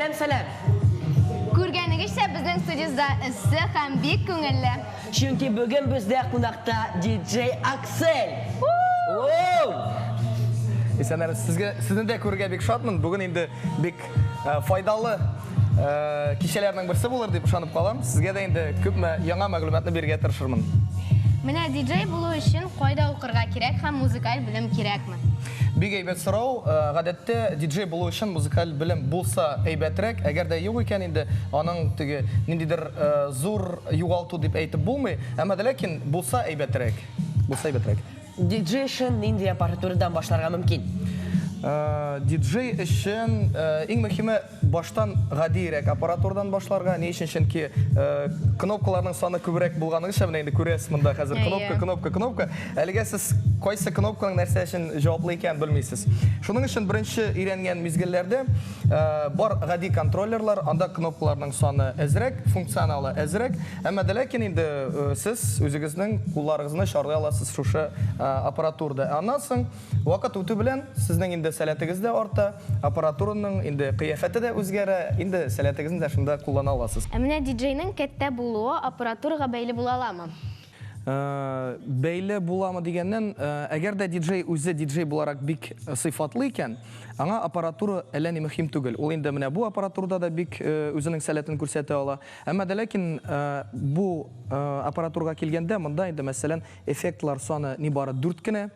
Сәлам, сәлам! Күргәнегезчә, безнең студиябездә эссе һәм бик күңелле. Чөнки бүген бездә кунакта диджей Аксель. Воу! Исәннәрсез. Сезгә сезне дә күрергә бик шатмын. Бүген инде бик э, файдалы э, кичәләрнең берсе булыр дип ышанып калам. Сезгә дә инде күпме яңа мәгълүматны бирергә тырышырмын. Менә диджей булу өчен кайда укырга кирәк һәм музыкаль белем кирәкме? Бик әйбәт сорау. Э, гадәттә диджей булу өчен музыкаль белем булса әйбәтрәк. Әгәр дә юк икән инде, аның теге ниндидер э, зур югалту дип әйтеп булмый. Әмма дә ләкин булса әйбәтрәк. Булса әйбәтрәк. Диджей өчен нинди аппаратурадан башларга мөмкин? Э, диджей өчен иң мөһиме баштан гадиерәк аппаратурадан башларга. Ни өчен? Чөнки кнопкаларның саны күбрәк булганыңча, менә инде күрәсез монда хәзер кнопка, кнопка, кнопка. Әлегә сез кайсы кнопканың нәрсә өчен җаваплы икәнен белмисез. Шуның өчен беренче өйрәнгән мизгелләрдә бар гади контроллерлар, анда кнопкаларның саны әзрәк, функционалы әзрәк. Әмма дә ләкин инде сез үзегезнең кулларыгызны чарлый аласыз шушы аппаратурада. Аннан соң Вакыт үтү белән сезнең инде сәләтегез дә арта, аппаратураның инде кыяфәте дә үзгәрә, инде сәләтегезне дә шунда куллана аласыз. Ә менә диджейның кәттә булуы аппаратурага бәйле була аламы? Бәйле буламы дигәннән, әгәр дә диджей үзе диджей буларак бик сыйфатлы икән, аңа аппаратура әллә ни мөһим түгел. Ул инде менә бу аппаратурада да бик үзенең сәләтен күрсәтә ала. Әмма дә ләкин бу аппаратурага килгәндә, монда инде, мәсәлән, Эффектлар саны нибары дүрт кенә.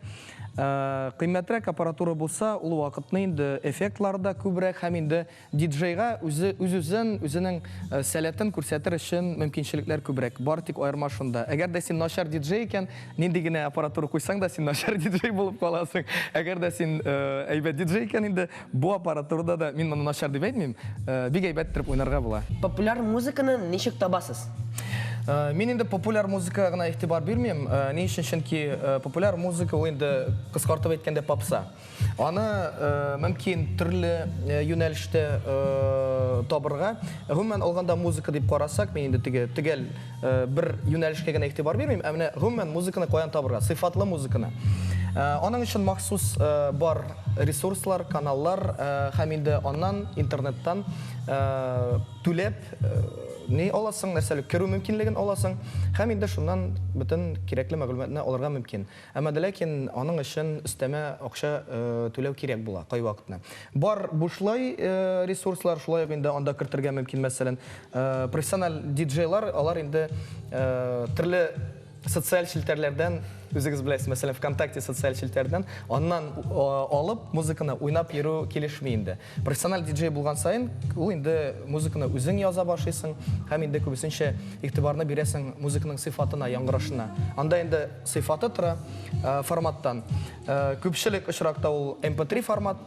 Кыйммәтрәк аппаратура булса, ул вакытны инде эффектлары да күбрәк һәм инде диджейга үзе үз-үзен, үзенең сәләтен күрсәтер өчен мөмкинчелекләр күбрәк. Бары тик аерма шунда. Әгәр дә син начар диджей икән, нинди генә аппаратура куйсаң да, син начар диджей булып каласың. Әгәр дә син әйбәт диджей икән инде, бу аппаратурада да, мин моны начар дип әйтмим, бик әйбәт иттереп уйнарга була. Популяр музыканы ничек табасыз? Мин инде популяр музыкага гына игътибар бирмим. Ни өчен? Чөнки популяр музыка ул инде кыскартып әйткәндә попса. Аны мөмкин төрле юнәлештә табырга. Гомумән алганда музыка дип карасак, мин инде теге төгәл бер юнәлешкә генә игътибар бирмим, ә менә гомумән музыканы каян табырга? Сыйфатлы музыканы. Аның өчен махсус бар ресурслар, каналлар һәм инде аннан интернеттан түләп ни аласың, нәрсәле керү мөмкинлеген аласың һәм инде шуннан бөтен кирәкле мәгълүматны алырга мөмкин. Әмма дә ләкин аның өчен өстәмә акча түләү кирәк була кайвакытны. Бар бушлай ресурслар, шулай ук инде анда кертергә мөмкин, мәсәлән, профессиональ диджейлар, алар инде төрле социаль челтәрләрдән, үзегез беләсез, мәсәлән, ВКонтакте социаль челтәрдән, аннан алып музыканы уйнап йөрү килешми инде. Профессиональ диджей булган саен, ул инде музыканы үзең яза башлыйсың һәм инде күбесенчә игътибарны бирәсең музыканың сыйфатына, яңгырашына. Анда инде сыйфаты тора форматтан. Күпчелек очракта ул MP3 формат.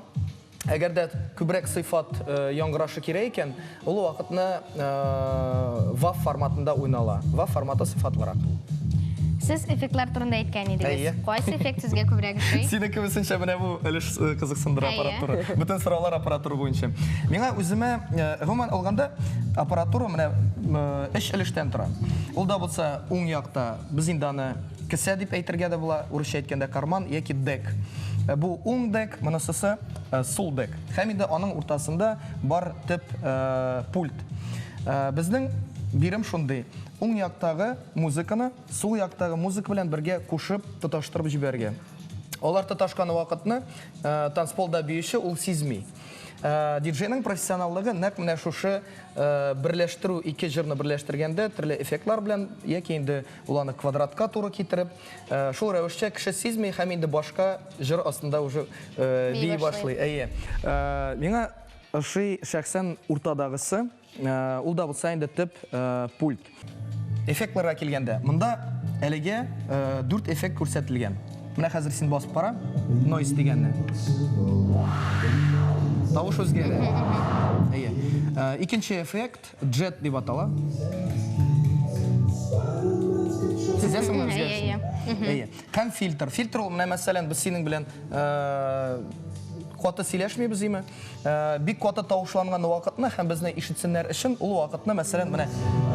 Әгәр дә күбрәк сыйфат яңгырашы кирәк икән, ул вакытны WAV форматында уйнала. WAV форматы сыйфатлырак. Сез эффектлар турында әйткән идегез. Әйе. Кайсы эффект сезгә күбрәк ошый? Сине күбесенчә менә бу өлеш кызыксындыра, аппаратура. Бөтен сораулар аппаратура буенча. Миңа үземә, гомумән алганда, аппаратура менә өч өлештән тора. Ул да булса уң якта, без инде аны Кесә дип әйтергә дә була, урысча әйткәндә карман яки дек. Бу уң дек, монысысы сул дек. Һәм инде аның уртасында бар төп пульт. Безнең бирем шундый, уң яктагы музыканы сул яктагы музыка белән бергә кушып, тоташтырып җибәрергә. Алар тоташкан вакытны танцполда биюче ул сизми. Диджейның профессионаллыгы нәкъ менә шушы берләштерү, ике җырны берләштергәндә төрле эффектлар белән яки инде Ул аны квадратка туры китереп, шул рәвешчә кеше сизми һәм инде башка җыр астында уже бии башлый. Әйе. Миңа ошый шәхсән уртадагысы, ул да булса инде төп пульт. Эффектларга килгәндә, монда әлегә дүрт эффект күрсәтелгән. Менә хәзер син басып кара, noise дигәнне. Тавыш үзгәрә. Әйе. Икенче эффект Джет дип атала. Сизәсеңме үзгәрешне? Әйе. Һәм фильтр. Фильтр ул менә мәсәлән, без синең белән каты сөйләшмибез име? Бик каты тавышланган вакытны һәм безне ишетсеннәр өчен ул вакытны, мәсәлән, менә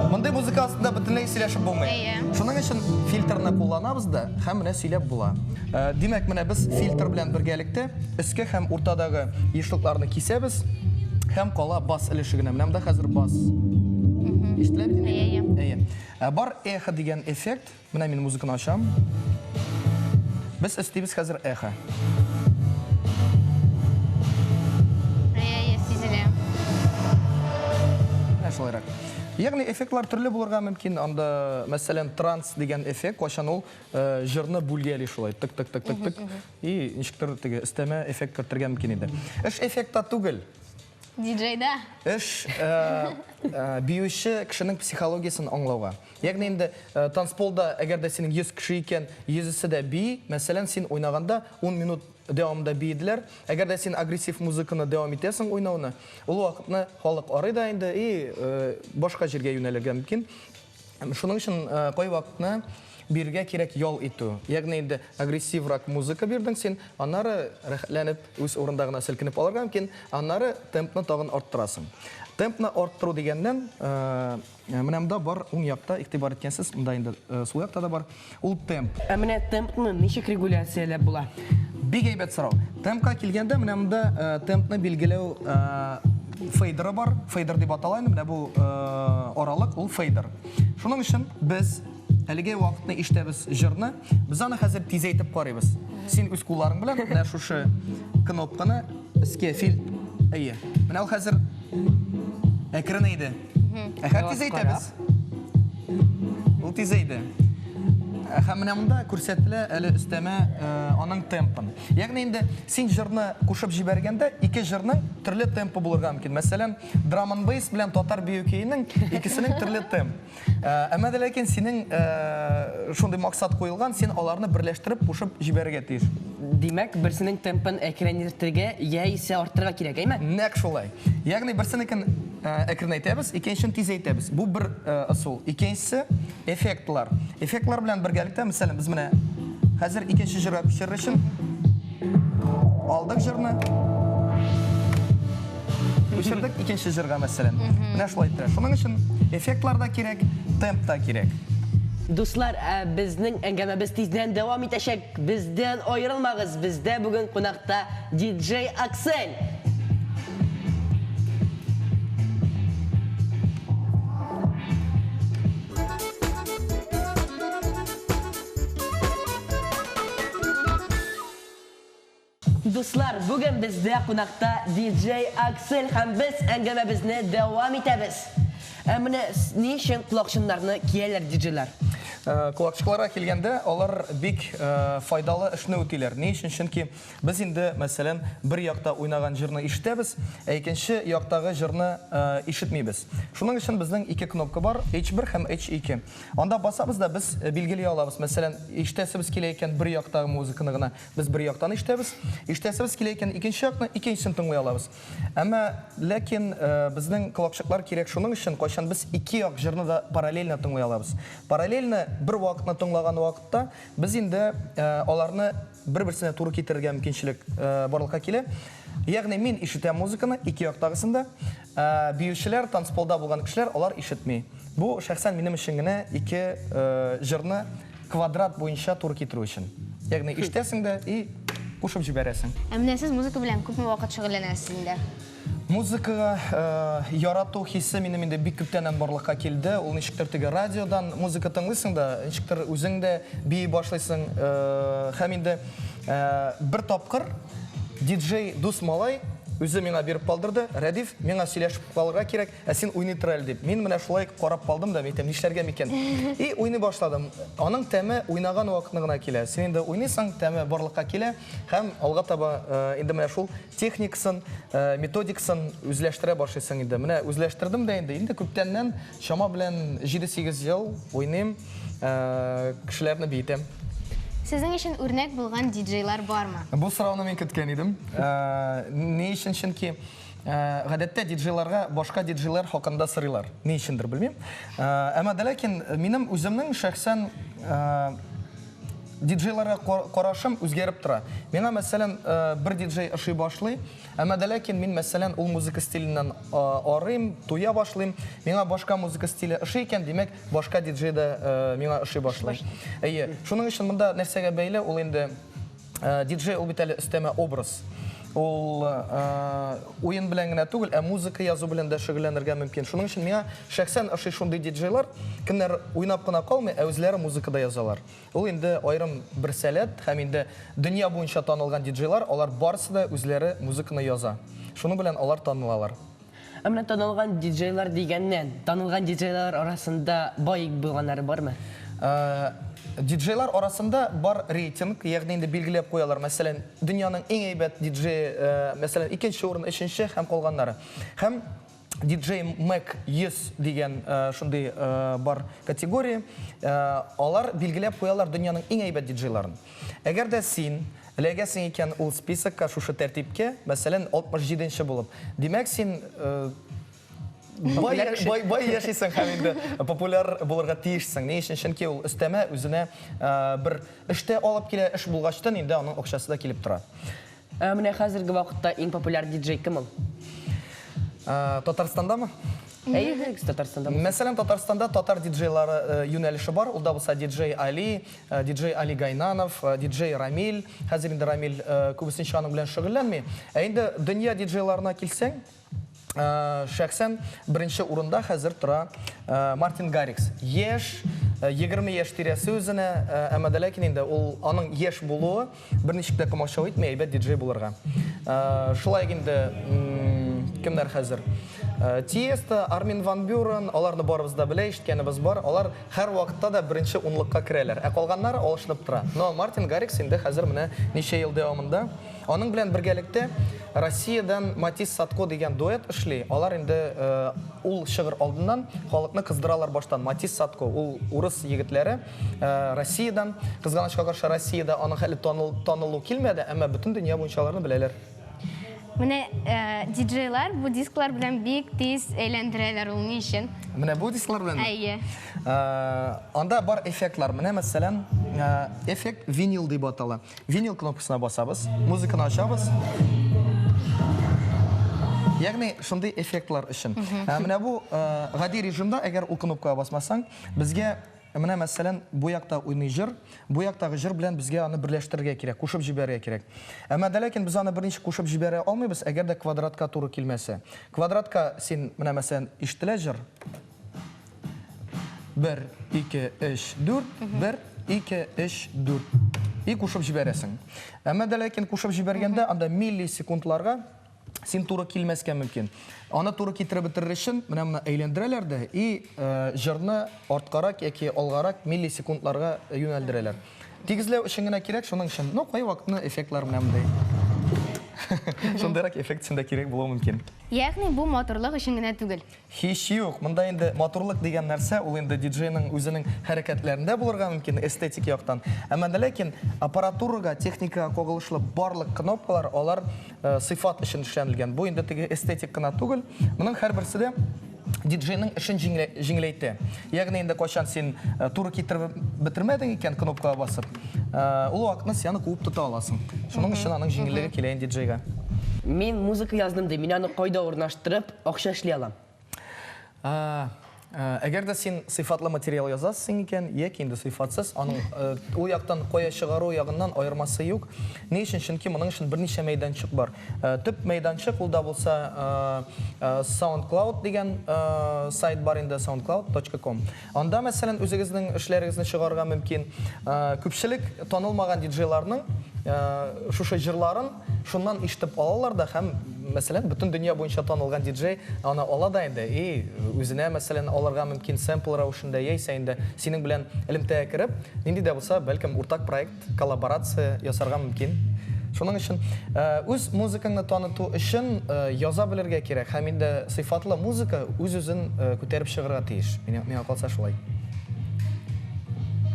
мондый музыка астында бөтенләй сөйләшеп булмый. Шуның өчен фильтрны кулланабыз да һәм менә сөйләп була. Димәк, менә без фильтр белән бергәлектә өске һәм уртадагы ешлыкларны кисәбез. Һәм кала бас өлеше генә. Менә монда хәзер бас. Ишетелә бит инде? Әйе, әйе. Ә бар эхо дигән эффект. Менә мин музыканы ачам. Без өстибез хәзер эхо. Әйе, әйе, сизелә. Менә шулайрак. Ягъни эффектлар төрле булырга мөмкин. Анда, мәсәлән, транс дигән эффект, кайчан ул җырны бүлгәли шулай, тык тык тык тык тык. И ничектер теге өстәмә эффект кертергә мөмкин иде. Эш эффектта түгел. Диджейда. Эш биюче кешенең психологиясен аңлауга. Ягъни инде танцполда, әгәр дә синең 100 кеше икән, йөзесе дә бии, мәсәлән, син уйнаганда 10 минут дәвамында биеделәр. Әгәр дә син агрессив музыканы дәвам итәсең уйнауны, ул вакытны халык арый да инде и башка җиргә юнәлергә мөмкин. Шуның өчен кайвакытны бирергә кирәк ял итү. Ягъни инде агрессиврак музыка бирдең син, аннары рәхәтләнеп үз урында гына селкенеп алырга мөмкин, аннары темпны тагын арттырасың. Темпны арттыру дигәннән, менә монда бар уң якта, игътибар иткәнсез, монда инде сул якта да бар, ул темп. Ә менә темпны ничек регуляцияләп була? Бик әйбәт сорау. Темпка килгәндә, менә монда темпны билгеләү фейдеры бар. Фейдер дип атала инде, менә бу аралык, ул фейдер. Шуның өчен без әлеге вакытны ишетәбез җырны, без аны хәзер тизәйтеп карыйбыз. Син үз кулларың белән менә шушы кнопканы өскә фил, әйе. Менә ул хәзер әкренәйде. Ә хәзер тизәйтәбез. Ул тизәйде. Һәм менә монда күрсәтелә әле өстәмә аның темпын. Ягъни инде син җырны кушып җибәргәндә ике җырның төрле темпы булырга мөмкин. Мәсәлән, drum and bass белән татар бию көенең икесенең төрле темп. Әмма дә ләкин синең шундый максат куелган, син аларны берләштереп кушып җибәрергә тиеш. Димәк, берсенең темпын әкренәйтергә яисә арттырырга кирәк, әйме? Нәкъ шулай. Ягъни берсенекен әкренәйтәбез, икенчесен тизәйтәбез. Бу бер ысул. Икенчесе эффектлар. Эффектлар белән бергәлектә, мәсәлән, без менә хәзер икенче җырга күчерер өчен алдык җырны. Күчердек икенче җырга, мәсәлән. Менә шулай иттерә. Шуның өчен эффектлар да кирәк, темп та кирәк. Дуслар, безнең әңгәмәбез тиздән дәвам итәчәк. Бездән аерылмагыз. Бездә бүген кунакта диджей Аксель. Дуслар, бүген бездә кунакта диджей Аксель һәм без әңгәмәбезне дәвам итәбез. Ә менә ни өчен колакчыннарны кияләр диджейлар? Колакчыкларга килгәндә, алар бик файдалы эшне үтиләр. Ни өчен? Чөнки без инде, мәсәлән, бер якта уйнаган җырны ишетәбез, ә икенче яктагы җырны ишетмибез. Шуның өчен безнең ике кнопка бар, H1 һәм H2. Анда басабыз да без билгели алабыз. Мәсәлән, ишетәсебез килә икән бер яктагы музыканы гына, без бер яктан ишетәбез. Ишетәсебез килә икән икенче якны, икенчесен тыңлый алабыз. Әмма ләкин безнең колакчыклар кирәк шуның өчен, кайчан без ике як җырны да параллельно тыңлый алабыз. Параллельно бер вакытны тыңлаган вакытта без инде аларны бер-берсенә туры китерергә мөмкинчелек барлыкка килә. Ягъни мин ишетәм музыканы ике яктагысын да, биючеләр, танцполда булган кешеләр алар ишетми. Бу шәхсән минем өчен генә ике җырны квадрат буенча туры китерү өчен. Ягъни ишетәсең дә и кушып җибәрәсең. Ә менә сез музыка белән күпме вакыт шөгыльләнәсез инде? Музыкага ярату хисе минем инде бик күптәннән барлыкка килде. Ул ничектер теге радиодан музыка тыңлыйсың да, ничектер үзең дә бии башлыйсың. Һәм инде бер тапкыр диджей дус малай үзе миңа биреп калдырды. Рәдиф, миңа сөйләшеп калырга кирәк, ә син уйный тор әле дип. Мин менә шулай карап калдым да, әйтәм, нишләргә микән? И уйный башладым. Аның тәме уйнаган вакытны гына килә. Син инде уйныйсың, тәме барлыкка килә һәм алга таба инде менә шул техникасын, методикасын үзләштерә башлыйсың инде. Менә үзләштердем дә инде. Инде күптәннән чама белән 7-8 ел уйныйм, кешеләрне биетәм. Сезнең өчен үрнәк булган диджейлар бармы? Бу сорауны мин көткән идем. Ни өчен? Чөнки гадәттә диджейларга башка диджейлар хакында сорыйлар. Ни өчендер белмим. Әмма дә ләкин минем үземнең шәхсән диджейларга карашым үзгәреп тора. Миңа, мәсәлән, бер диджей ошый башлый, әмма дә ләкин мин, мәсәлән, ул музыка стиленнән арыйм, туя башлыйм. Миңа башка музыка стиле ошый икән, димәк, башка диджей да миңа ошый башлый. Әйе, шуның өчен монда нәрсәгә бәйле, ул инде диджей ул бит әле өстәмә образ. Ул уен белән генә түгел, ә музыка язу белән дә шөгыльләнергә мөмкин. Шуның өчен миңа шәхсән ошый шундый диджейлар, кемнәр уйнап кына калмый, ә үзләре музыка да язалар. Ул инде аерым бер сәләт һәм инде дөнья буенча танылган диджейлар, алар барысы да үзләре музыканы яза. Шуның белән алар танылалар. Ә менә танылган диджейлар дигәннән, танылган диджейлар арасында бай булганнары бармы? Диджейлар арасында бар рейтинг, ягъни инде билгеләп куялар, мәсәлән, дөньяның иң әйбәт диджее, мәсәлән, икенче урын, өченче һәм калганнары. Һәм DJ Mag 100 дигән шундый бар категория, алар билгеләп куялар дөньяның иң әйбәт диджейларын. Әгәр дә син эләгәсең икән ул списокка, шушы тәртипкә, мәсәлән, 67 нче булып, димәк, син бай, бай, бай яшисең һәм инде популяр булырга тиешсең. Ни өчен? Чөнки ул өстәмә үзенә бер эштә алып килә, эш булгачтын инде аның акчасы да килеп тора. Ә менә хәзерге вакытта иң популяр диджей кем ул? Татарстандамы? Әйе, Татарстанда. Мәсәлән, Татарстанда татар диджейлары юнәлеше бар. Ул да булса диджей Али, диджей Али Гайнанов, диджей Рамиль. Хәзер инде Рамиль күбесенчә аның белән шөгыльләнми. Ә инде дөнья диджейларына килсәң, шәхсән беренче урында хәзер тора Мартин Гаррикс. Яшь, 20 яшь тирәсе үзенә, әмма дә ләкин инде ул аның яшь булуы берничек тә комачау итми әйбәт диджей булырга. Шулай инде кемнәр хәзер? Тиесто, Армин ван Бюрен, аларны барыбыз да белә, ишеткәнебез бар. Алар һәр вакытта да беренче унлыкка керәләр. Ә калганнары алышынып тора. Но Мартин Гаррикс инде хәзер менә ничә ел дәвамында аның белән бергәлектә Россиядән Матис Садко дигән дуэт эшли. Алар инде ул чыгыр алдыннан халыкны кыздыралар баштан. Матис Садко, ул урыс егетләре Россиядән. Кызганычка каршы, Россиядә аның әле танылу килмәде, әмма бөтен дөнья буенча аларны беләләр. Менә диджейлар бу дисклар белән бик тиз әйләндерәләр, ул ни өчен? Менә бу дисклар белән? Әйе. Анда бар эффектлар. Менә мәсәлән, эффект винил дип атала. Винил кнопкасына басабыз, музыканы ачабыз. Ягъни шундый эффектлар өчен. Менә бу гади режимда, әгәр ул кнопкага басмасаң, безгә менә мәсәлән, бу якта уйный җыр, бу яктагы җыр белән безгә аны берләштерергә кирәк, кушып җибәрергә кирәк. Әмма дә ләкин без аны берничек кушып җибәрә алмыйбыз, әгәр дә квадратка туры килмәсә. Квадратка син менә мәсәлән ишетелә җыр. 1 2 3 4 1 2 3 4. И кушып җибәрәсең. Әмма дә ләкин кушып җибәргәндә анда миллисекундларга син туры килмәскә мөмкин. Аны туры китереп бетерер өчен менә моны әйләндерәләр дә и җырны арткарак яки алгарак миллисекундларга юнәлдерәләр. Тигезләү өчен генә кирәк, шуның өчен. Ну, кайвакытны эффектлар менә мондый. Шундыйрак эффект өчен дә кирәк булуы мөмкин. Ягъни бу матурлык өчен генә түгел. Һич юк. Монда инде матурлык дигән нәрсә, ул инде диджейның үзенең хәрәкәтләрендә булырга мөмкин, эстетик яктан. Әмма дә ләкин аппаратурага, техникага кагылышлы барлык кнопкалар, алар сыйфат өчен эшләнелгән. Бу инде теге эстетик кына түгел. Моның һәрберсе дә диджейның эшен җиңеләйтә. Ягъни инде кайчан син туры китереп бетермәдең икән кнопкага басып, ул вакытны син аны куып тота аласың. Шуның өчен аның җиңеллеге килә инде диджейга. Мин музыка яздым ди, мин аны кайда урнаштырып, акча эшли алам? Әгәр дә син сыйфатлы материал язасың икән, яки инде сыйфатсыз, аның ул яктан кая чыгару ягыннан аермасы юк. Ни өчен? Чөнки моның өчен берничә мәйданчык бар. Төп мәйданчык ул да булса SoundCloud дигән сайт бар инде, soundcloud.com. Анда, мәсәлән, үзегезнең эшләрегезне чыгарырга мөмкин. Күпчелек танылмаган диджейларның шушы җырларын шуннан ишетеп алалар да һәм, мәсәлән, бөтен дөнья буенча танылган диджей аны ала да инде и үзенә, мәсәлән, алырга мөмкин сэмпл рәвешендә, яисә инде синең белән элемтәгә кереп, нинди дә булса, бәлкем, уртак проект, коллаборация ясарга мөмкин. Шуның өчен үз музыкаңны таныту өчен яза белергә кирәк һәм инде сыйфатлы музыка үз-үзен күтәреп чыгарга тиеш. Миңа калса шулай.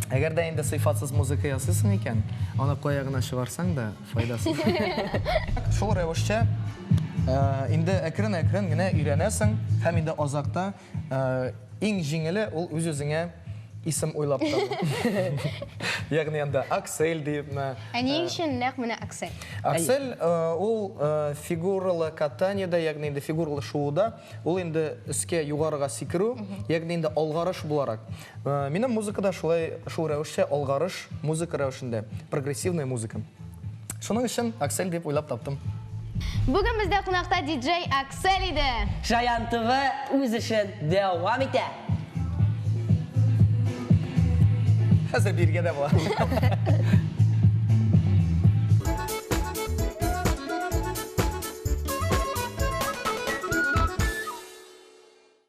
Әгәр дә инде сыйфатсыз музыка ясыйсың икән, аны кая гына чыгарсаң да файдасыз. Шул рәвешчә инде әкрен-әкрен генә өйрәнәсең һәм инде азакта иң җиңеле ул үз-үзеңә исем уйлап табу. Ягъни анда Аксель диепме? Ә ни өчен нәкъ менә Аксель? Аксель ул фигуралы катаниедә, ягъни инде фигуралы шууда, ул инде өскә югарыга сикерү, ягъни инде алгарыш буларак. Минем музыкада шулай шул рәвешчә алгарыш музыка рәвешендә, прогрессивная музыка. Шуның өчен Аксель дип уйлап таптым. Бүген бездә кунакта диджей Аксель иде. Шаян ТВ үз эшен дәвам итә. Хәзер биргә дә була.